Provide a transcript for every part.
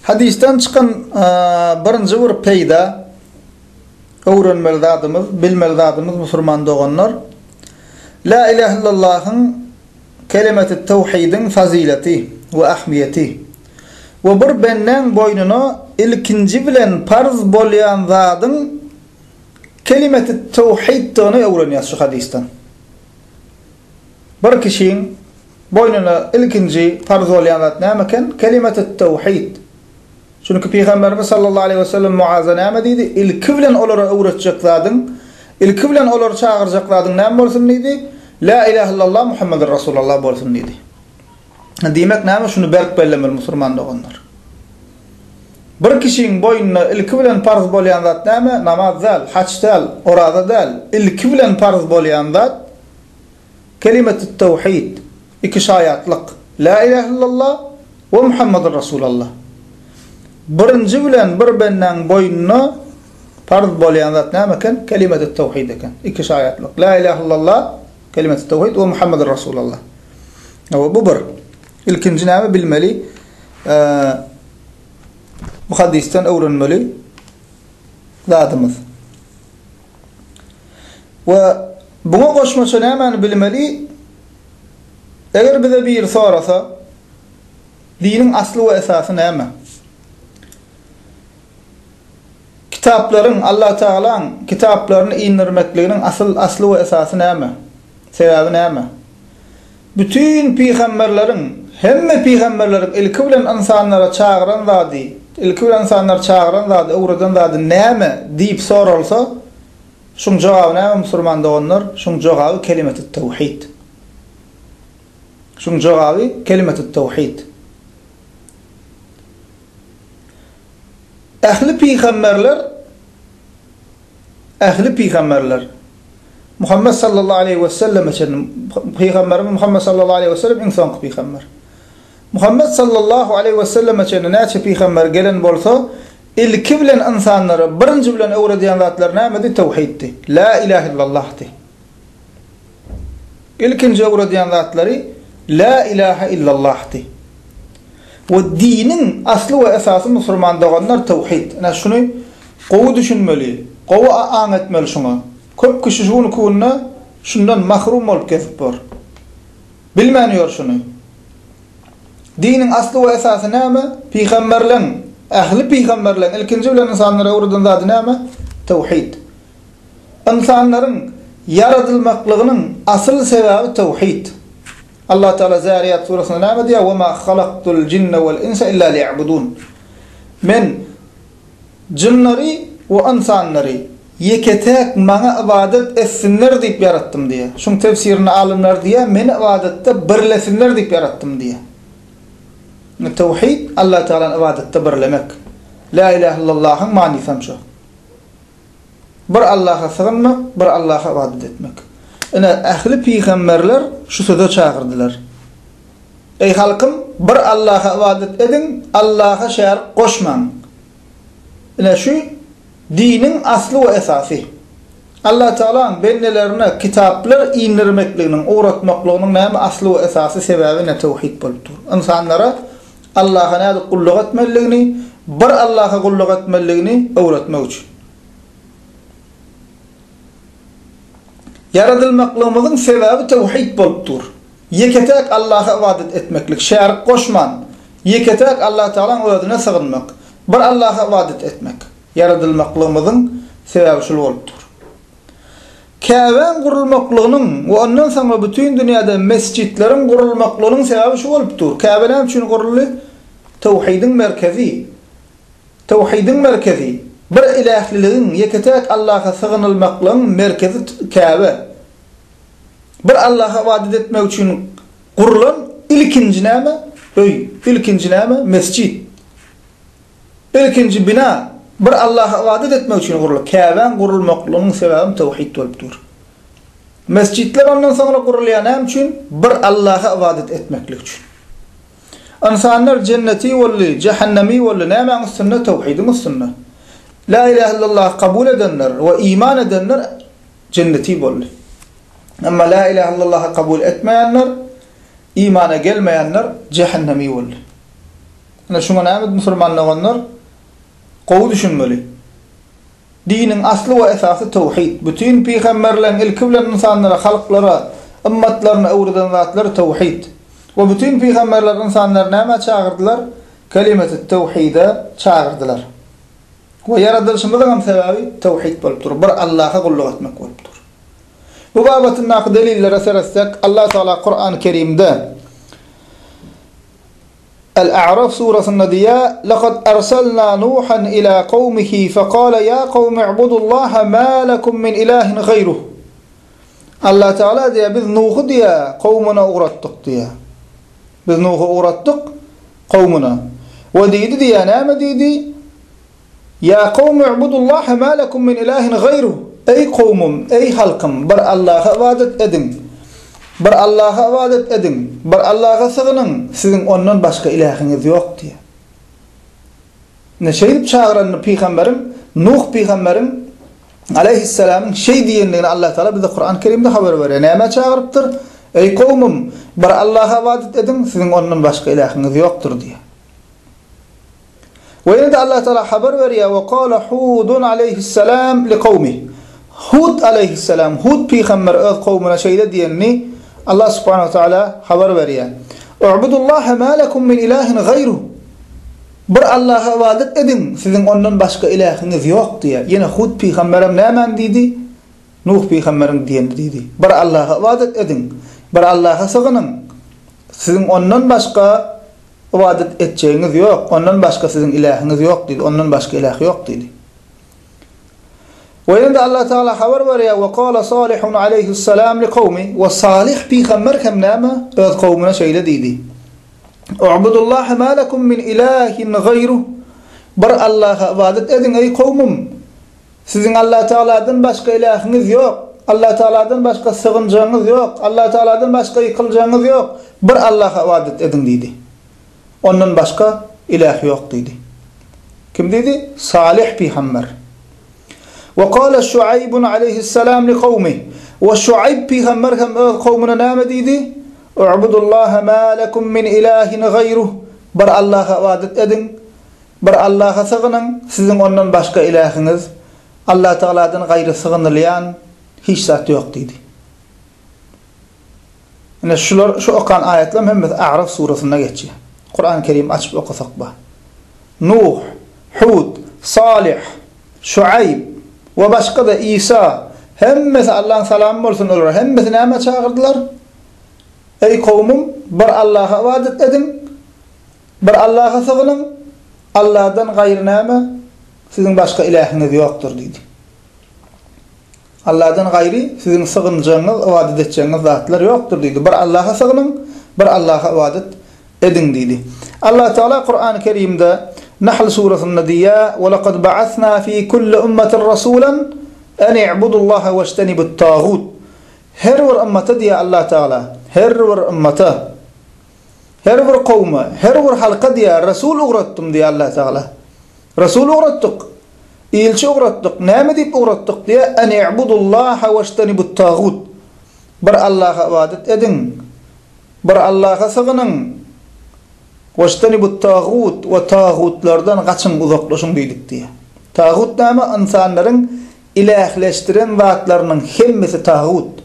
Hadysdan çykan birinji bir peýda, öwrenmeli zadymyz, bilmeli zadymyz musurman doganlar, La ilahe illallahyň kelimeti tewhidiň fazileti we ähmiýeti we bir bendäň boýnuna ilkinji bilen parz bolýan zadyň kelimeti tewhiddigini öwrenýäs şu hadysdan. Bir kişiň boýnuna ilkinji parz bolýan zat näme eken? Kelimetut tewhid. Çünki Pygamberimiz sallallahu aleýhi we sellem Muaza näme diýdi? Ilki bilen olara öwretjek zadyň, ilki bilen olary çagyrjak zadyň näme bolsun diýdi? La ilahe illallah Muhammedur Rasulallah bolsun diýdi. Diýmek näme? Şuny berk bellemeli musulman doganlar. Bir kişiň boýnuna ilki bilen parz bolýan zat näme? Namaz däl, haç däl, oraza däl. Ilki bilen parz bolýan zat Kelimetut tewhid, iki şaýatlyk, La ilahe illallah we Muhammedur Rasulallah. Birinji bilen bir bendäň boýnuna parz bolýan zat näme eken? Kelimetut tewhid eken. Iki şaýatlyk. La ilahe illallah, kelimetut tewhid we Muhammedur Rasulallah. Hawa, bu bir. Ilkinji näme bilmeli? Bu hadysdan öwrenmeli zadymyz. We buňa goşmaça nämäni bilmeli? Eger bize biri sorasa, diniň asly we esasy näme? Kitaplaryň, Allah Tagalaň kitaplaryny indirmekliginiň asyl asly we esasy näme? Sebäbi näme? Bütin pygamberleriň, hemme pygamberleriň ilki bilen ynsanlara çagyran zady, ilki bilen ynsanlary çagyran zady, öwreden zady näme diýip soralsa, şuň jogaby näme musurman doganlar? Şuň jogaby kelimetut tewhid. Şuň jogaby kelimetut tewhid. Ähli pygamberler Ähli pygamberler Muhammet sallallahu aleýhi we selleme çenli pygamberimiz Muhammet sallallahu aleýhi we sellem iň soňky pygamber. Muhammet sallallahu aleýhi we selleme çenli näçe pygamber gelen bolsa, ilki bilen ynsanlara birinji bilen öwredýän zatlary nämedi? Tewhiddi. La ilahe illallahdy. Ilkinji öwredýän zatlary La ilahe illallahdy. We diniň asly we esasy musurman doganlar tewhid. Ine şuny gowy düşünmeli, gowy aň etmeli şuňa. Köp kişi şu günki günde şundan mahrum bolup gezip bor. Bilmän ýör şuny. Diniň asly we esasy näme? Pygamberleň, ähli pygamberleň ilkinji bilen ynsanlara öwreden zady näme? Tewhid. Ynsanlaryň ýaradylmaklygynyň asyl sebäbi tewhid. Allah Teala Zariýat suresinde näme diýýär? Wa ma halaktul jinne wal insa illa liýabudun. Men jynlary we ynsanlary ýeke-täk maňa ybadat etsinler diýip ýaratdym diýýär. Şuň tefsirinde alymlar diýýär, meni ybadatda birlesinler diýip ýaratdym diýýär. Tewhid Allah Tealany ybadatda birlemek. La ilahe illallahyň manysy hem şu. Bir Allaha sygynmak, bir Allaha ybadat etmek. Ine, ähli pygamberler şu söze çagyrdylar. Eý halkym, bir Allaha ybadat ediň, Allaha şärik goşmaň. Ine şu diniň asly we esasy. Allah Tagalaň bendelerine kitaplar indirmekliginiň, ugratmaklygynyň näme asly we esasy sebäbi ine tewhid bolup dur. Ynsanlara Allaha nädip gulluk etmelidigini, bir Allaha gulluk etmelidigini öwretmek üçin. Ýaradylmaklygymyzyň sebäbi tewhid bolup dur. Ýeke-täk Allaha ybadat etmeklik, şärik goşman, ýeke-täk Allatagalaň özüne sygynmak, bir Allaha ybadat etmek. Ýaradylmaklygymyzyň sebäbi şul bolup dur. Käbäň gurulmaklygynyň we ondan soňra bütin dünýäde mesjitleriň gurulmaklygynyň sebäbi şu bolup dur. Käbe näme üçin guruldy? Tewhidiň merkezi. Tewhidiň merkezi, bir ilähliligiň, ýeke-täk Allaha sygynylmaklygyň merkezi Käbe. Bir Allaha ybadat etmek üçin gurlan ilkinji näme? Öý. Ilkinji näme? Mesjit. Ilkinji bina bir Allaha ybadat etmek üçin guruldy. Käbäň gurulmaklygynyň sebäbem tewhid bolup dur. Mesjitler ondan soňra gurulýar näme üçin? Bir Allaha ybadat etmeklik üçin. Ynsanlar jenneti boldy, jähennemi boldy nämäň üstünde? Tewhidiň üstünde. La ilahe illallah kabul edenler we iman edenler jenneti boldy. Emma la ilahe illallahy kabul etmeýänler, imana gelmeýänler jähennemi boldy. Ine şuňa näme musulman doganlar gowy düşünmeli. Diniň asly we esasy towhid. Bütin pygamberleň ilki bilen ynsanlara, halklara, ymmatlaryna öwreden zatlary towhid. We bütin pygamberler ynsanlary nämä çagyrdylar? Kelimetü't towhide çagyrdylar. We ýaradylyşymyzyň hem sebäbi towhid bolup dur. Bir Allaha gulluk etmek bolup dur. Bu babatyndaky delillere seretsek, Allah Tagala Kurany Kerimde El-A'raf surasynda diýýär, Lekad erselna Nuhan ila kowmihi fekale ýa kowmi i'budullaha ma lekum min ilahin gaýruh. Allah Tagala diýýär, biz Nuhy diýýär, kowmuna ugratdyk diýýär. Biz Nuhy ugratdyk kowmuna. We diýdi diýýär, näme diýdi? Ýa kowmi i'budullaha ma lekum min ilahin gaýruh. Eý kowmum, eý halkym, bir Allaha ybadat ediň. Bir Allaha ybadat ediň, bir Allaha sygynyň, siziň ondan başga ilähiňiz ýok diýýär. Ine şeýdip çagyranyny pygamberiň, Nuh pygamberiň aleýhissalamyň şeý diýendigini Allah Tagala bize Kurany Kerimde habar berýär. Nämä çagyrypdyr? Eý kowmum, bir Allaha ybadat ediň, siziň ondan başga ilähiňiz ýokdur diýýär. We ýene-de Allah Tagala habar berýär, We kala Hudun aleýhissalam li kowmih. Hud aleýhissalam, Hud pygamber öz kowmuna şeýle diýenini Allah subhanahu we taala habar berýär. U'budullaha ma lekum min ilahin gaýruh. Bir Allaha ybadat ediň, siziň ondan başga ilähiňiz ýok diýýär. Ýene Hud pygamberem nämäni diýdi? Nuh pygamberiň diýenini diýdi. Bir Allaha ybadat ediň, bir Allaha sygynyň. Siziň ondan başga Ybadat etjegiňiz ýok, ondan başga siziň ilähiňiz ýok diýdi, ondan başga iläh ýok diýdi. We ýene-de Allah Tagala habar berýär, We kala Salihun aleýhissalam li kowmi, we Salyh pygamber hem näme, öz kowmuna şeýle diýdi, U'budullaha ma lekum min ilahin gaýruh, Bir Allaha ybadat ediň eý kowmum, Siziň Allatagaladan başga ilähiňiz ýok. Allatagaladan başga sygynjagyňyz ýok. Allatagaladan başga ýykyljagyňyz ýok. Bir Allaha ybadat ediň diýdi. Ondan başga iläh ýok diýdi. Kim diýdi? Salyh pygamber. We kale Şuaýbun aleýhissalam li kowmih. We Şuaýb pygamber hem öz kowmuna näme diýdi? U'budullaha ma lekum min ilahin gaýruh. Bir Allaha ybadat ediň. Bir Allaha sygynyň, siziň ondan başga ilähiňiz, Allatagaladan gaýry sygynylýan hiç zat ýok diýdi. Ine şular, şu okan aýatlaryň hemmesi A'raf surasynda geçýär. Kurany Kerim açyp okasak bar. Nuh, Hud, Salyh, Şuaýb we başga-da Isa, hemmesi Allahyň salamy bolsun olara, hemmesi nämä çagyrdylar? Eý kowumym, bir Allaha ybadat ediň, Bir Allaha sygynyň, Alladan gaýry näme, siziň başga ilähiňiz ýokdur diýdi. Alladan gaýry siziň sygynjagyňyz, ybadat etjegiňiz zatlar ýokdur diýdi. Bir Allaha sygynyň, bir Allaha ybadat ediň diýdi. Allah Teala Kurany Kerimde Nahl surasynda diýýär: "Ve lekad ba'asna fi kulli ummatin rasulan en i'budullaha wežtenibut tagut." Her bir ymmata diýýär Allah Teala, her bir ymmata Her bir kowma, her bir halka diýýär, Resul ugratdym diýýär Allah Tagala. Resul ugratdyk. Ilçi ugratdyk. Näme diýip ugratdyk diýýär? En i'budullaha wežtenibut tagut. Bir Allaha ybadat ediň. Bir Allaha sygynyň. Wežtenibut tagut we tagutlardan gaçyň, uzaklaşyň diýdik diýýär. Tagut näme? Ynsanlaryň ilähleşdiren zatlarynyň hemmesi tagut.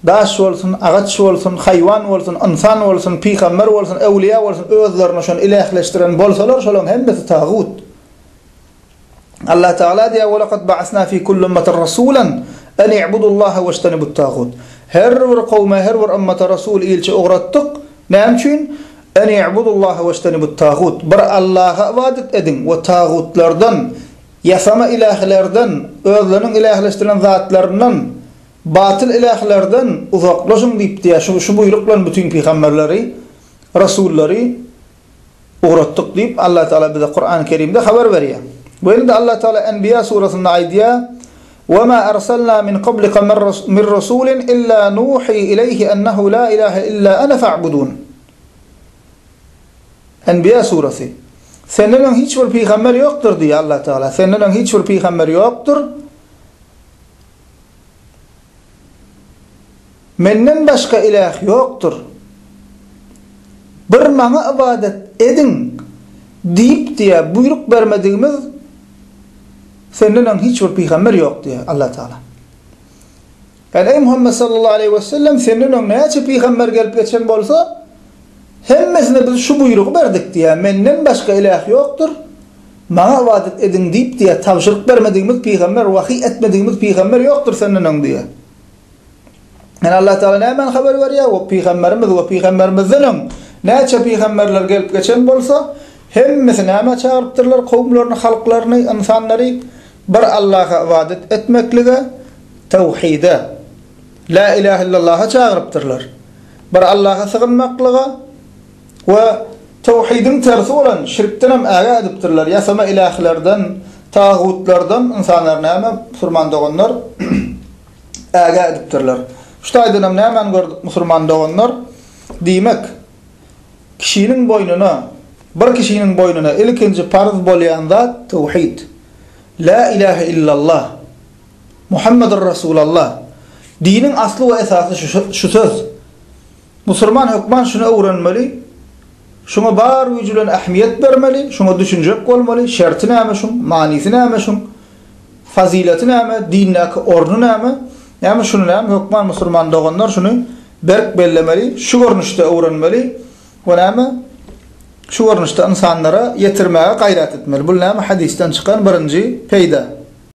Daş bolsun, agaç bolsun, haýwan bolsun, ynsan bolsun, pygamber bolsun, öwlüýä bolsun, özlerine şony ilähleşdiren bolsalar, şolaryň hemmesi tagut. Allah Tagala diýýär, "Ve lekad ba'asna fi kulli ummetin rasulan en i'budullaha wežtenibut tagut." Her bir kowma, her bir ymmata rasul, ilçi ugratdyk. Näme üçin? En i'budullaha wežtenibut tagut. Bir Allaha ybadat ediň we tagutlardan, ýasama ilählerden, özleriniň ilähleşdiren zatlaryndan Batyl ilählerden uzaklaşyň diýip diýýär. Şu şu buýruk bilen bütin pygamberleri, rasullary ugratdyk diýip Allah Taala bize Kurany Kerimde habar berýär. Bu ýerde Allah Taala Enbiýa surasynda aýdýar: "Wa ma arsalna min qablika min rasulin illa nuhi ileýhi ennehu la ilaha illa ana fa'budun." Enbiýa surasy. Senden öň hiç bir pygamber ýokdur diýýär Allah Taala. Senden öň hiç bir pygamber ýokdur. Menden başga iläh ýokdur. Bir maňa ybadat ediň diýip diýýär, buýruk bermedigimiz senden öň hiç bir pygamber ýok diýýär Allah Tagala. Ýagny eý Muhammet sallallahu aleýhi we sellem senden öň näçe pygamber gelip geçen bolsa, hemmesine biz şu buýrugy berdik diýýär, menden başga iläh ýokdur, maňa ybadat ediň diýip diýýär, tabşyryk bermedigimiz pygamber, wahyý etmedigimiz pygamber ýokdur senden öň diýýär. Ýani Allah Taala nämäni habar berýär? We pygamberimiz we pygamberimizden öň näçe pygamberler gelip geçen bolsa, hemmesi nämä çagyrypdyrlar kowumlaryny, halklaryny, ynsanlary? Bir Allaha ybadat etmeklige, tawhide, La ilahe illallaha çagyrypdyrlar. Bir Allaha sygynmaklyga we tawhidiň tersi bolan şirkden hem ägä edipdirler. Ýasama ilahlerden, tagutlardan ynsanlar näme, musulman doganlar? Ägä edipdirler. Şu taýdanam nämäni gördük musulman doganlar? Diýmek, kişiniň boýnuna, bir kişiniň boýnuna ilkinji parz bolýan zat tewhid. La ilahe illallah. Muhammedur Rasulallah. Diniň asly we esasy şu söz. Musulman hökman şuny öwrenmeli, şuňa bar güýji bilen ähmiýet bermeli, şuňa düşünjek bolmaly, şerti näme şuň, manysy näme şuň, fazileti näme, dindäki orny näme, näme şuny näme hökman musulman doganlar şuny berk bellemeli, şu görnüşde öwrenmeli we näme şu görnüşde ynsanlara ýetirmäge gaýrat etmeli. Bul näme hadysdan çykan birinji peýda.